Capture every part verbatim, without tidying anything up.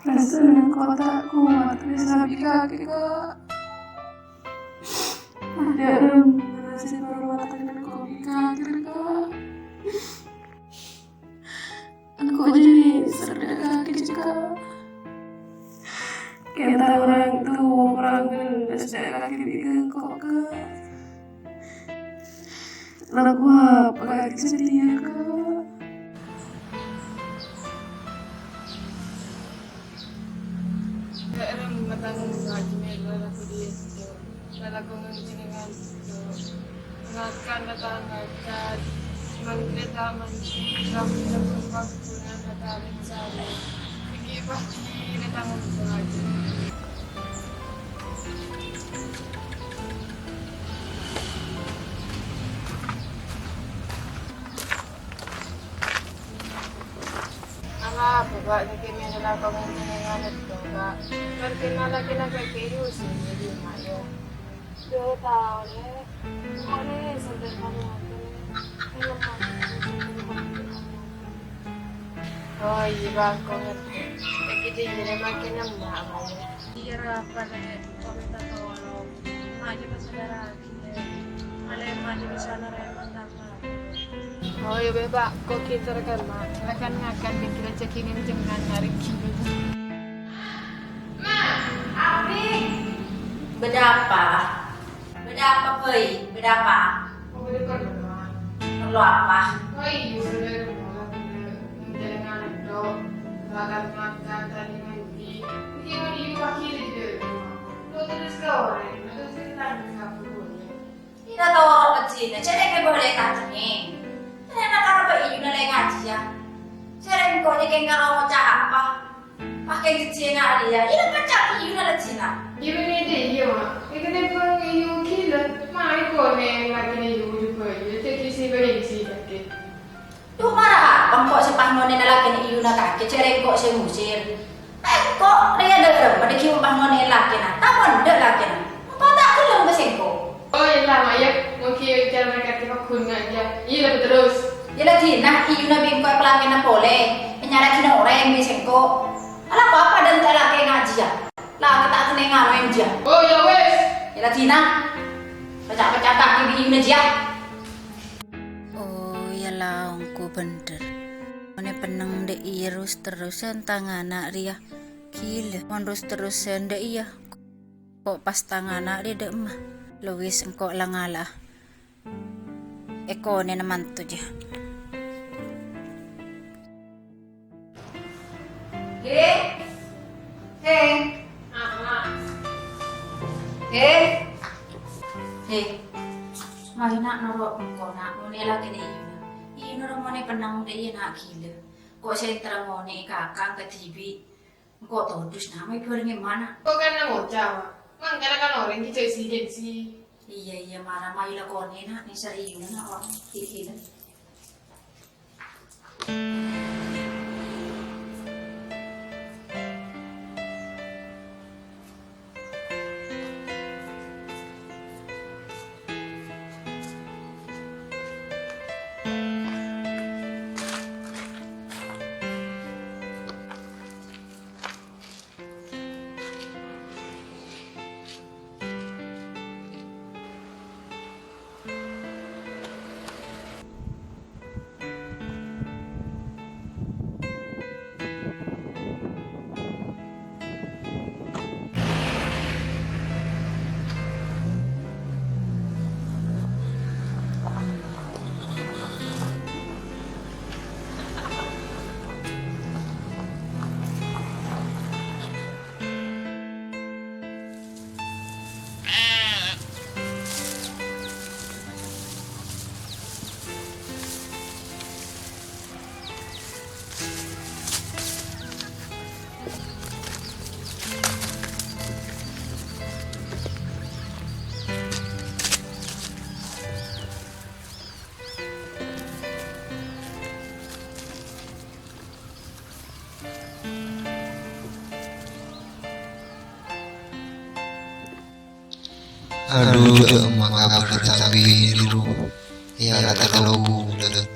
Rassana engko' ta' kowat bisa bi' kakè, Ka'. Adâ'remma sè parlo atèngngaghi kakè, Ka'. Engko' jârèya sèdhâ kakè, Ka'. Kèng ta' orèng towa orèng ghellâ' sèdhâ kakè bi' engko', Ka'. Lakowa apa kakè satèya, Ka'. Dâ'remma tang lalakonna lalakon jenengan, ngakan la ta' ngakan, mandi la ta' mandi, rambut la ta' rencana, ghi' paghi la ta' ngompol aja. Ala, Bapa', nèka mènta lakowan jenengan ètto, Ka'. Kan kèng lakèna kakè Yusuf, jadi, Mak, ya. Dua tahun, ya. Pokoknya sampai kamu aku, ya. Kan lemah. Oh, iya, Bang, kok ngerti. Kayak gitu, jadi makin lemah, Bang, ya. Iya, apa, Lè'? Kok minta tolong? Mak, coba saudara. Malè maju ke sana, Rema, tanpa. Oh, ya, Bapa', kok gitu, rekan, Mak. Rekan ngakan, pikiran cekingan jangan narik gitu. Ma, Abi. Bâdâ apa? Bâdâ apa, Boy? Bâdâ apa? Oh, bâdâ perlu, Ma. Perlu apa? Oh, iya, bener, Ma. Bener. Jangan dok. Makan-makan, tadi mandi. Ini mau di rumah kiri, deh, Ma. Lo terus ke orang, terus kita bisa berbuat. Ina toro' ka jina, jârèya kè bâlâi ka kennèng. Ternyata karebbhâ iyuna la èngajiyâ. Jârèya engko' nyèkèng karo ngoca' apa? Pakè gejjhina alèya, ina pacca' iyuna la jina. Iyuna dâ' iyâ, Ma'. Èkennèng bâng iyâ ghilâ. Ma' èkonè' lakèna iyâ jubâ iyâ, dhâddhi sè bârèng sè dhâggi'. Dhu, mara apa engko' sè pas ngonè'na lakèna iyuna kakè, jârèya engko' sè ngusir. Engko' rèya dâ' remma dhâggi' pas ngonè'na lakèna, ta' mondhâ lakèna. Engko' ta' ghellem ka sèngko'. Oh, iyâ, la, Ma', iyâ. Mungkin cara mereka tiba guna aja. Iyâ, la, terus. Iyâ, la, dinah, iyuna bi' engko' èpalakèna polè. Ènyarè'aghi orèng bi' sèngko'. Alako apa dâ' enta' lakè ngajiyâ? Lakè ta' kennèng nganu jiyâ. Oh, iyâ, wes. Iyâ, la, dinah. Pecca'-pecca' kakè bi' iyuna jiyâ. Oh, iyâ la, ongghu bhender. Mon è penneng dâ' iyâ rus-terrusan tang ana' rèya. Ghilâ, mon rus-terrusan dâ' iyâ. Ko' pas tang ana' rèya dâ' emma. Luwis engko' la ngala'a. Èkonè'na manto jiyâ. He? He? Apa? He? He. Mayu, Na', noro' engko', Na', mon è lakèna iyuna. Iyuna mon è penneng dâ' iyâ, Na', ghilâ. Ko' sè èntar ngonè'è kakang kadhibi'. Engko' todus, Na', mayu bhâreng è mana? Ko' kan ngoca', Ma'. Mangkana kan orèng ghi' jhâ' si-ghensi. Iyâ, iyâ, mara mayu lakonè, Na', nèser iyuna, Na', wa. Ghilâ. Adhu, dâ' emma kabhâr tang binè ro. Iyâ, la terro bulân.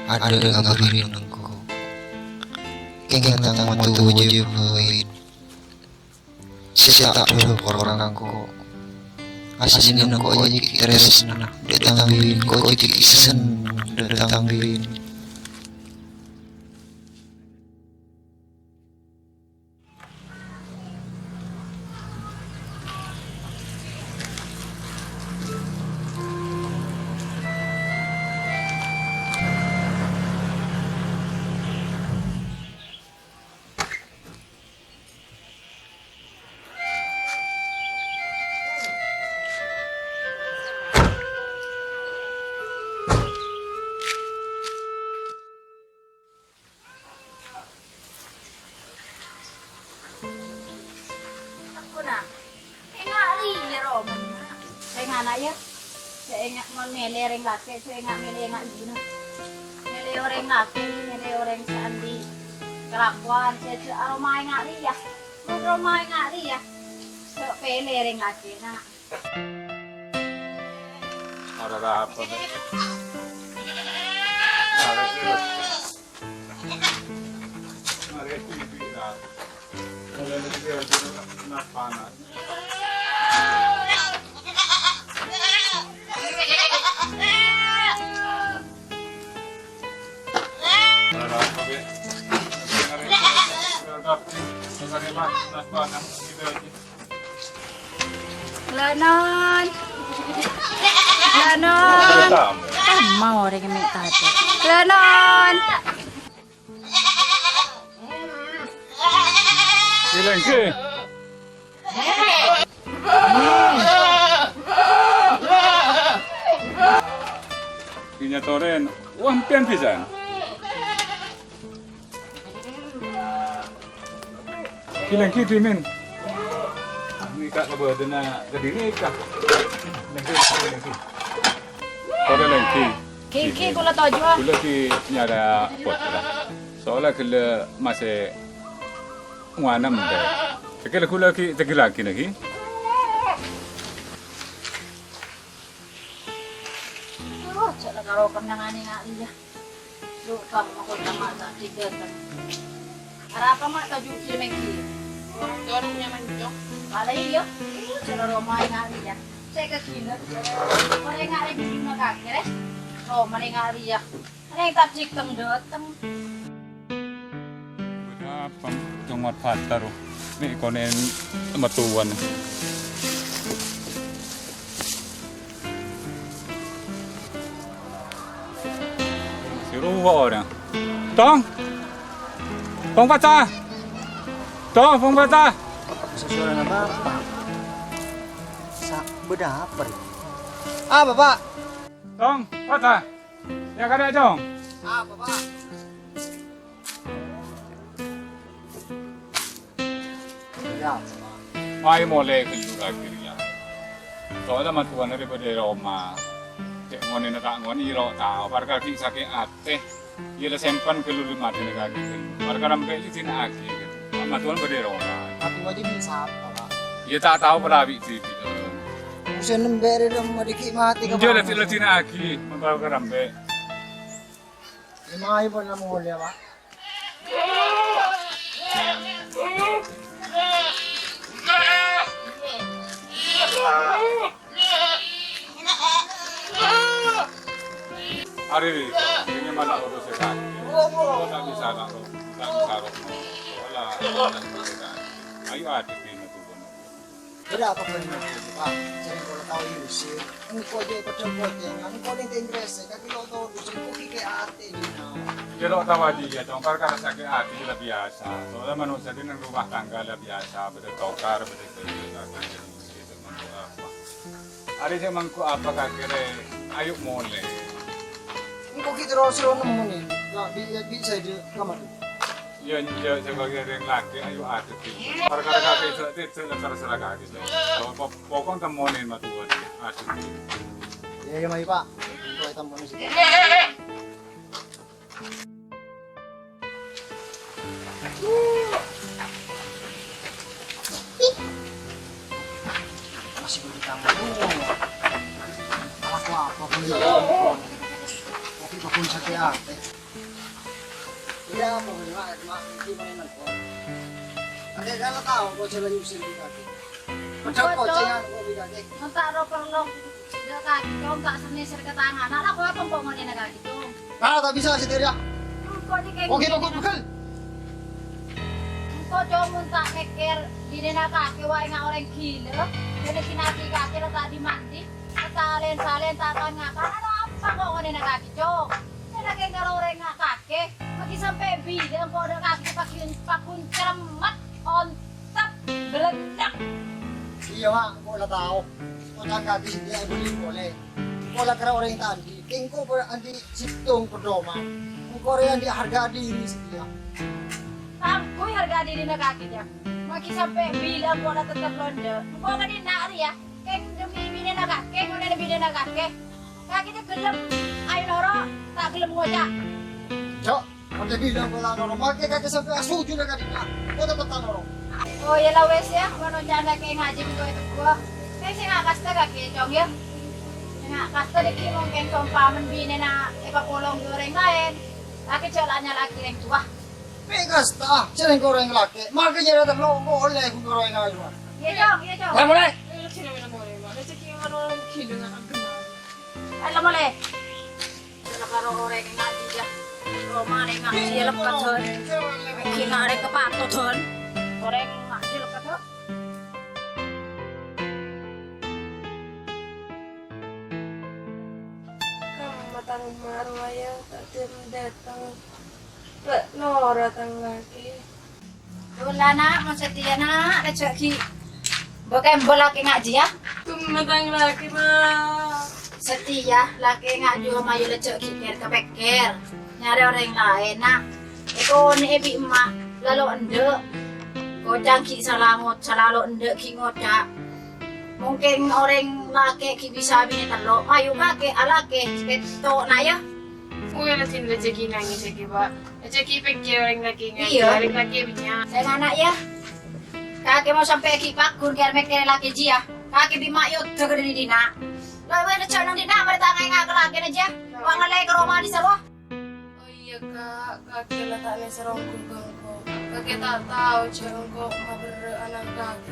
Adâ' kabhâr binè engko'. Kèngèng tang matowa jiyâ bhâi. Sè ta' dhâbur ka engko'. Asli engko' jiyâ ghi' tarèsna dâteng bi' engko' jiyâ ghi' senneng dâteng bi'. Aku, Na', enga' rèya romana. Sè enga', Na', yâ. Sè enga' mon mèlè orèng lakè', sè enga' mèlè enga' iyâ, Na'. Mèlè orèng lakè', mèlè orèng sè andi' kalakowan, sè jhâ' aroma enga' rèya. Mon roma enga' rèya, jhâ' pèlè orèng lakè', Na'. Arapa, Bè'? Arè, arè, arè, arè, arè, arè, arè, arè, arè, Lanon. Lanon. Tama orèng mè' tadâ'. Lanon. Silengke. Inya toren, wah, empiyan pisan. Ki lengki, Dimin. Ini kak kebadana ke diri kak. Lengki, lengki, lengki. Sore lengki. Ki, ki, kula toju', ah. Kula ki nyara pot, lah. Soalnya gella masih nguanem, deh. Kira kula ki tegel lagi, nih, ki. Oh, cek la karo kenangan ini, nak, iya. Lu, kamu mau kota mata, tiga, kan? Arapa, Mak, toju' si Megi? Dorong nyaman, Cong. Pala iya. Cara romai ngari, ya. Cek ke gila. Mereka ada di rumah kakek, eh. Oh, mereka ngari, ya. Mereka tak cek teng dateng. Apa? Cong Mat Fatar, oh. Ini konen metuan. Si rowa orèng. Tong! Tong, paca! Tong, Tong, paca! Sesuai dengan Bapak. Sa-, beda apa, Ri? Ah, Bapak! Tong, paca! Ya, kada, Tong! Ah, Bapak! Ayo molè ghâllu kakè rèya. Soalnya matuwan rè bâdâ è roma. Cè' ngonèna ta' ngonè, iyâ lo' tao, parkara ghi' sakè' atè. Iyâ la sempen ghâllu lè matèna kakè ghâllu. Parkara empe' iyâ dina'aghi ghâllu. Matuwan bâdâ è roma. Atu aja min sapa, Pak? Iyâ ta' tao parawi dhibi'. Usen embe' rè roma dikit mati. Iyâ la, la dina'aghi, mangkal ka embe'. Lima ayo pon la molè, Pak. Arè, ini mana urus ya, Kak? Oh, tak bisa, Kak. Tak bisa, Kak. Wala, tak bisa, Kak. Ayo, adek ini tuh, bener. Bâdâ apa bân, Pak? Sè engko' la tao èusir. Engko' jâ' padâ potèngan, engko' nèng ta' interès, kakè lo' todus, engko' ghi' kè atè, Dina. Iyâ lo' tao aja, iyâ, Cong, parkara sakè' atè la biyasa. Soalnya manossa dineng rumah tangga la biyasa, bâdâ tokar, bâdâ bâli, apa. Arè sè mangko apa kakè rè, ayo molè. Engko' ghi' terro soro nemmo nè, la bi-, bi' saja kamma. Iyâ, enjâ', sebagai orèng lakè, ayo adhebi. Parkara kakè sè tèdhâ' la terserah kakè. Po-, po-, pokok temmonè matuwan, adhebi. Iyâ, iyâ, mayu, Pak. Engko' temmonè sè. Masih bâdâ tamoy. Alako apa, Bun? Kopi babon sakè' atè. Iyâ, apa, Mak? Mak, iki maènan, kok. Kakè kan tao, kok jhâlân nyusul di kakè. Padahal kocèngan, kok, di kakè. Mon ta' ro parlo, jhâ' kakè, Cong, ta' sennè sèr ka tangana. Lah, kok apa, kok, ngonèna kakè, Cong? Ah, ta' bisa, Siti Ria. Engko' nèka Oke, kok, pegel. Engko', Cong, mon ta' mèkkèr binèna kakè, wa enga' orèng ghilâ. Kènè dinadi kakè, la ta' di-mandi. Salèn-salèn, ta' tang-ngakan. Anu apa, kok, ngonèna kakè, Cong? Sè lakè karo orèng kakè, magi sampè' bilâng kok dâ' kakè pagun-, pagun cermet, ontep, beleddhek. Iyâ, Mak, engko' la tao. Ocan kakè sè iyâ bâli polè. Engko' la karo orèng ta' andi'. Kèng engko' pon andi' sèttong pedoman. Engko' rèya andi' harga diri satèya. Tangghuy harga dirina kakè, jâ. Magi sampè' bilâng kok la tettep londhâ. Engko' ka'dinna' rèya. Kèng demi binèna kakè, ngonèna binèna kakè. Kakè jâ ghellem, ayo noro', ta' ghellem ngoca'. Cok, mon ta' bilâng kok ta' noro', mangkè kakè sampè' asoju dâ' ka'dinna'. Kok tettep ta' noro'. Oh, iyâ la wes, yâ, mon oca'na kakè ngajhi kok ètegghu. Kèng sè nga' kasta kakè, Cong, yâ. Sè nga' kasta dhâggi' mungkin sompaman binèna èpakolong bi' orèng laèn. Kakè jâ' la nyala'aghi rèng towa. Mè' kasta, sè rèng orèng lakè', mangkè nyarè tello', engko' ollè ghun orèng ayu. Iyâ, Cong, iyâ, Cong. Ayo, molè. Ayo, la molè. Karo orèng ngajhi, yâ. Roma rèng ngajhi, yâ, leppet, Don. Ghi' na' rèng kapatodhân. Orèng ngajhi leppet, Don. Kamma tang marwaya ta' dem-dâteng. Bâ' noro' tang lakè. Ghulâ, Na', mon satèya, Na', la jâ' ghi' bâ' kembâl lakè ngajhi, yâ. Kamma tang lakè, Ma'. Satèya lakè ngajhi, mayu la jâ' ghi' kèr-kapèkkèr nyarè orèng laèn, Na'. Èkonè'è bi' emma', lalo endâ'. Koca'na ghi' sala ngo-, sala lo' endâ' ghi' ngoca'. Mungkin orèng lakè' ghi' bisa binè tello', mayu kakè alakè pètto', Na', yâ. Wè, la jin rejeki nangès iki, Pak. Rejeki pèkkèr orèng lakè ngajhi, Iyâ. Orèng lakè bânnya'. Sè mana, yâ? Kakè mon sampè' ghi' pagghun kèr-mèkkèr lakè jiyâ. Kakè bi' ma' yodâ ka dhinna'. La wè, jhâ' nang dhinna', marè ta' ngaènga' ka lakèna jiyâ. Wa' ngallè ka roma dissa' rowa. Oh iyâ, Kak. Kakè la ta' nèser ongghu ka engko'. Kakè ta' tao jhâ' engko' maberrâ' ana' kakè.